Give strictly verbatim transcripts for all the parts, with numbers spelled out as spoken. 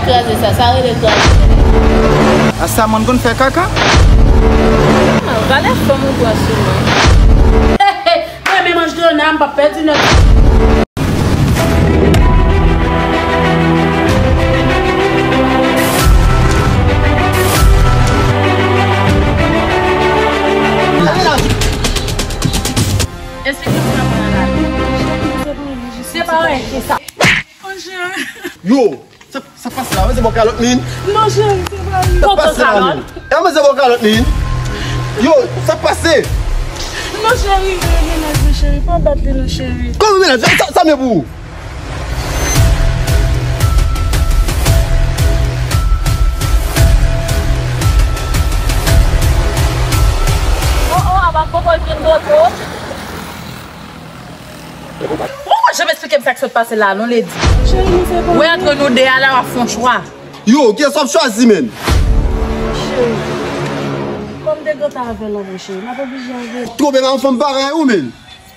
Kraze sa, sa rele kraze. A sa moun konn fè kaka? Valè fanm ou pran sou mwen. Mwen menm Anjlona, m p ap pèdi nan. Esplike m kòman la. Se pa wè, se sa. Yo, sa, sa pase la, mwen se bò kalòt min. Non, cheri, se pa li. Sa pase la, min. E mwen se bò kalòt min. Yo, sa pase? Non, cheri, men, men, men, cheri, pa bat li, non, cheri. Kòman men la? Sa, sa, sa men pou ou? Oh, oh, aba koko vin dodo. Ou pa janm esplike m sa k sot pase la, non, Lady. Cheri, nou se pa. Wè, antre nou de a la, w ap fè yon chwa. Yo, kiyès w ap chwazi, men? Cheri, kòm te gata avè l anvan, cheri, m ap oblije avè l. Twonpe m a yon fanm parèy ou, men.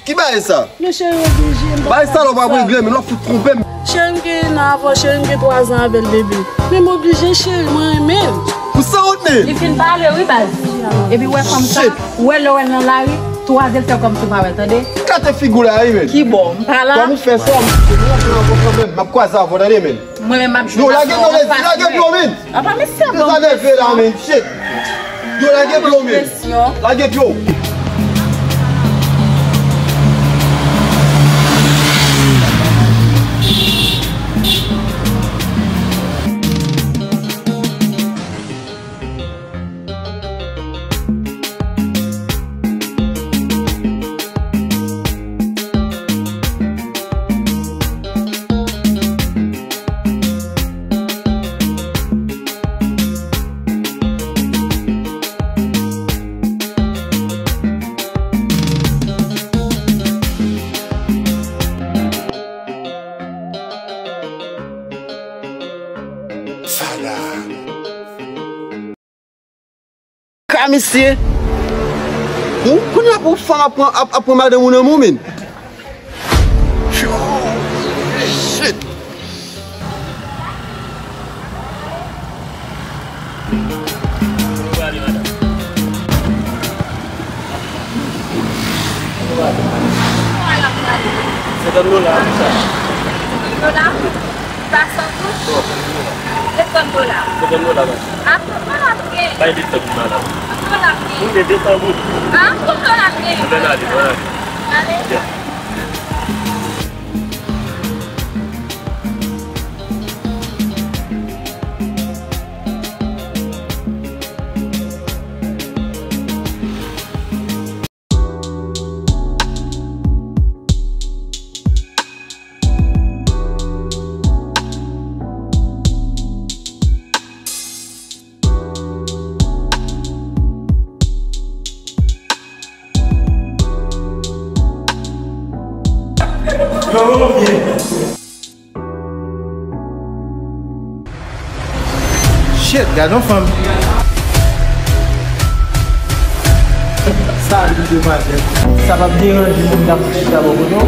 Ki bagay sa? Men cheri, oblije, m pa. Bagay sa la w ap regle, men w ap fout twonpe m. Cheri, m gen nan avè w, cheri, m gen twa zan avè l, bebe. Men m oblije, cheri, mwen renmen l. Ou sanwont, men. Li fin pale, wi, baz. Epi w wè fanm sa, ou wè lè w wè l nan lari, twa zye l fè kòmsi w pa wè l, tande? Gate figi w la, wi, men. Ki bò? M pa la. Kòm ou fè sa, m, m ap kwaze avè w, tande, men. Mwen menm m ap jwenn. Yo, lage pye w, lage pye w, men. Apa mesye ap ban m presyon? Yo, lage pye w, men. Lage pye w. Ka misye. Ou kounye a pou fanm ap pran, ap, ap pran madanm ou nan men w, men. Shit. Kote w prale, madanm? Kote w prale? Senkant dola, wi, sa. Senkant dola? Sa san goud? Non, senkant dola. Senkant dola. Senkant dola, madanm. A, senkant dola, byen. Bay desann, madanm. Senkant dola, byen. Wi, men desann goud. A, senkant dola, byen. Ann ale, ann ale. Ale. Yeah. Shit, gad yon fanm. Salut demwazèl. Sa p ap deranje moun k ap chita bò kote w?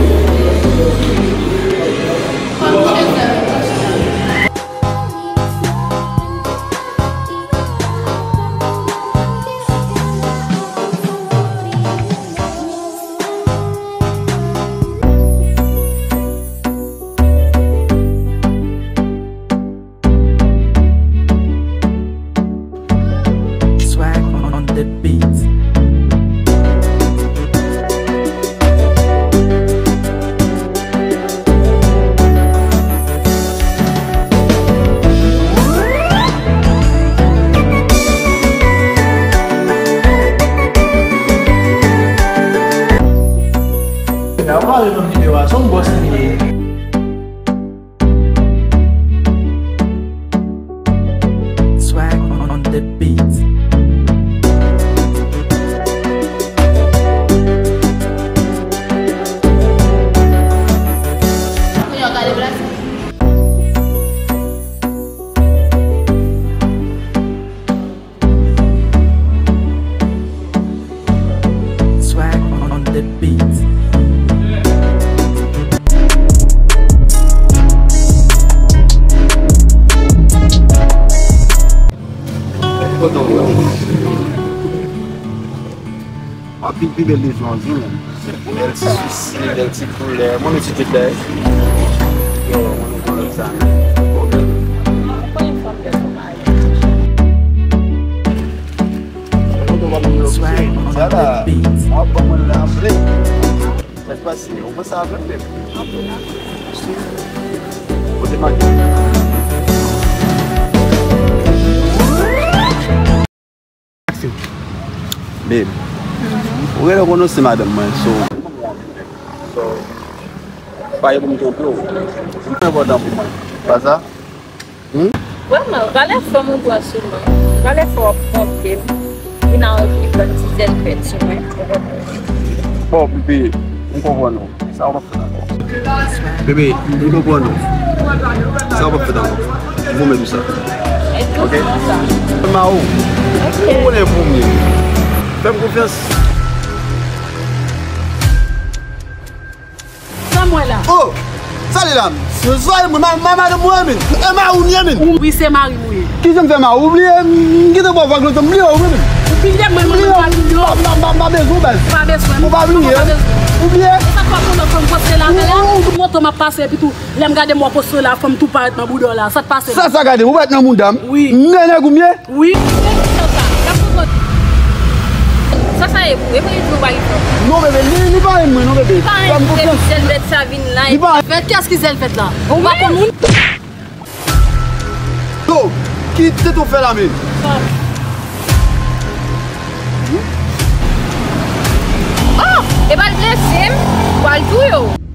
Swag on the beat. Sa w pale nan videyo a, se yon bòs li ye. Swag on the beat. Swag on the beat. Foto w. Anpil pi bèl de jou an jou menm. Bèl ti sousli, bèl ti koulè. Mwen menm ti tout lè. Yo, mwen menm sa. Sa la, mwen ap ban mwen la vle. Sa k pase? Ou panse avè m menm? Kote Maki? Babe, ou genlè konnen w se madanm mwen, so, so, pa gen pou m twonpe w. Ou twò enpòtan pou mwen. Pa sa? Hmm? Vrèman, valè fanm ou pran sou mwen. Valè fanm w ap twonpe m. Vin a yon vin pran ti zèl fèt sou mwen. Bon, bebe, m konprann ou. Sa w p ap fè ankò. Bebe, m konprann ou. Sa w p ap fè ankò. M pwomèt ou sa. Ok? Fè ma ou. Ok. Ou konnen pou mwen. Fè m konfyans. Sa m wè la. Oh! Sa li la? Se zòrèy mwen, ma, ma, madanm mwen, men. E mari w m ye, men. Wi, se mari m, wi. Ki jan m fè mari w? Ou bliye, m gentan ba w vag lontan, m bliye w, men. Ou bliye mwen, mwen, mwen pa bliye w. M pa, m pa, m pa bezwen w, baz. Pa bezwen m. Ou pa bliye. Ou bliye. E sa k fè pou lòt fanm poste la, talè? Ou, ou, ou. Tout moto m ap pase, epi tou, lè m gade m wè poste la, fanm tou parèt nan bouda w la. Sa k pase? Sa, sa gade, ou parèt nan bouda m? Wi. Men nèg ou m ye? Wi. Sa sa ye pou? E pou li di w pa gen fanm? Non, bebe, li, li pa renmen mwen, non, bebe. Li pa renmen mwen, Zelvèt sa vin la. Li pa. Vèt, kiyès ki Zelvèt la? Ou pa konn moun? Yo, ki tèt ou fè la, men? Oh, e pa l blese m, pral touye w.